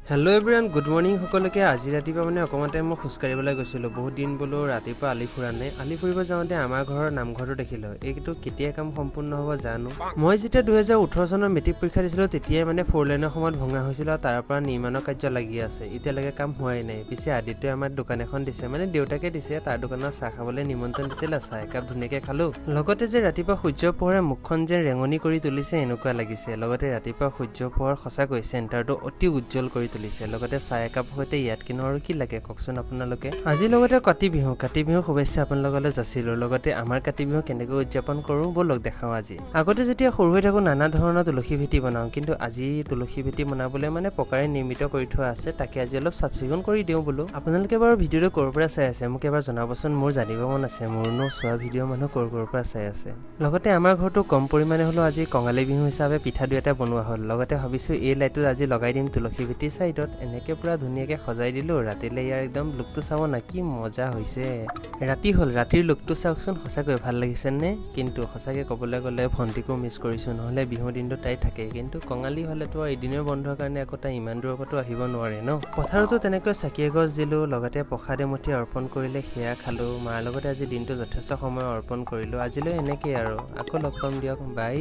Hello' everyone, good morning সকলোকে। আজি ৰাতিপুৱা মানে অকণমান টাইম মই খোজকাঢ়িবলৈ গৈছিলোঁ। বহুত দিন বোলো ৰাতিপুৱা আলি ফুৰা নাই। আলি ফুৰিব যাওঁতে আমাৰ ঘৰৰ নামঘৰটো দেখিলোঁ। এইটো কেতিয়া কাম সম্পূৰ্ণ হ'ব জানো? মই যেতিয়া 2018 চনৰ মেট্ৰিক পৰীক্ষা দিছিলোঁ, তেতিয়াই মানে ফ'ৰ লেনৰ সময়ত ভঙা হৈছিল আৰু তাৰ পৰা নিৰ্মাণৰ কাৰ্য লাগি আছে। এতিয়ালৈকে কাম হোৱাই নাই। পিছে আদিত্যই আমাৰ দোকান এখন দিছে, মানে দেউতাকে দিছে। তাৰ দোকানত চাহ খাবলৈ নিমন্ত্ৰণ দিছিলে। চাহ একাপ ধুনীয়াকৈ খালোঁ। লগতে যে ৰাতিপুৱা সূৰ্যৰ পোহৰে মুখখন যেন ৰেঙনি কৰি তুলিছে, এনেকুৱা লাগিছে। লগতে ৰাতিপুৱা সূৰ্যৰ পোহৰ সঁচাকৈ চেণ্টাৰটো অতি উজ্জ্বল কৰি তুলিছে। লগতে চাহ একাপৰ সৈতে ইয়াত কিনো আৰু কি লাগে কওকচোন আপোনালোকে? আজি লগতে কাতি বিহু। কাতি বিহুৰ শুভেচ্ছা আপোনালোকলৈ যাচিলোঁ। লগতে আমাৰ কাতি বিহু কেনেকৈ উদযাপন কৰোঁ, ব'লক দেখাওঁ আজি। আগতে যেতিয়া সৰু হৈ থাকোঁ, নানা ধৰণৰ তুলসী ভেটি বনাওঁ। কিন্তু আজি তুলসী ভেটি বনাবলৈ মানে পকাৰে নিৰ্মিত কৰি থোৱা আছে, তাকে আজি অলপ চাফ চিকুণ কৰি দিওঁ বোলো। আপোনালোকে বাৰু ভিডিঅ'টো ক'ৰ পৰা চাই আছে, মোক এবাৰ জনাবচোন। মোৰ জানিব মন আছে, মোৰনো চোৱা ভিডিঅ' মানুহ ক'ৰ ক'ৰ পৰা চাই আছে। লগতে আমাৰ ঘৰটো কম পৰিমাণে হ'লেও আজি কঙালী বিহু হিচাপে পিঠা দুই এটা বনোৱা হ'ল। লগতে ভাবিছোঁ এই লাইটটো আজি লগাই দিম তুলসী ভেটিৰ ছাইডত। এনেকৈ পূৰা ধুনীয়াকৈ সজাই দিলোঁ। ৰাতিলৈ ইয়াৰ একদম লুকটো চাব না, কি মজা হৈছে। ৰাতি হ'ল, ৰাতিৰ লুকটো চাওকচোন। সঁচাকৈ ভাল লাগিছে নে? কিন্তু সঁচাকৈ ক'বলৈ গ'লে ভণ্টিকো মিছ কৰিছোঁ। নহ'লে বিহু দিনটো তাই থাকে। কিন্তু কঙালী হ'লেতো আৰু এদিনৰ বন্ধৰ কাৰণে আকৌ তাই ইমান দূৰৰ পৰাতো আহিব নোৱাৰে ন। পথাৰতো তেনেকৈ চাকি এগছ দিলোঁ, লগতে প্ৰসাদ এমুঠি অৰ্পণ কৰিলে, সেয়া খালোঁ। মাৰ লগতে আজি দিনটো যথেষ্ট সময় অৰ্পণ কৰিলোঁ। আজিলৈ এনেকেই আৰু, আকৌ লগ পাম দিয়ক। বাই।